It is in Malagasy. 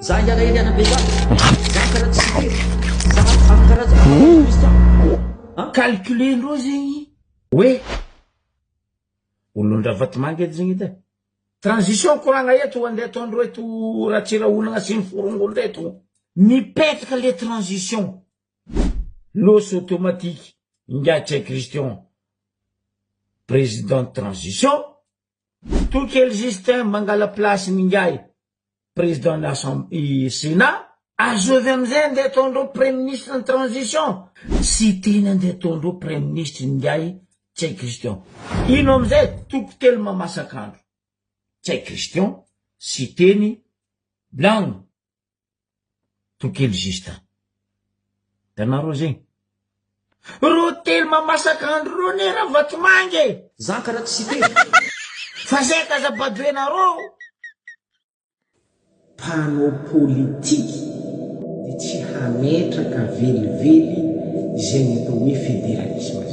Za ingahy Eliana Bezaha, za karaha tsy te, za amy karaha Christian. Calculer-ndreo zegny hoe olon-dRavatomanga edy zegny edy e. Transition koragna eto andeha ataondreo eto Ratsirahonagna sy ny forongony reto. Mipetraka le transition. Losy automatique ingahy Ntsay Christian président de transition. Tokely Justin mangala place n'ingahy président ny assemblée Sénat. Azovy amizay andeha ataondreo premier ministre ny transition. Tsy teny andeha ataondreo premier ministre ingahy Ntsay Christian. Ino amizay toko telo mamasak'andro. Ntsay Christian, Siteny, Blagno, Tokely Justin. Hitanareo zegny? Reo telo mamasak'andro reo ne Ravatomanga e! Za karaha tsy Siteny. Fa zay ka aza badoenareo. Mpanao politiky dia tsy hametraka velively izay ny atao hoe federalisme.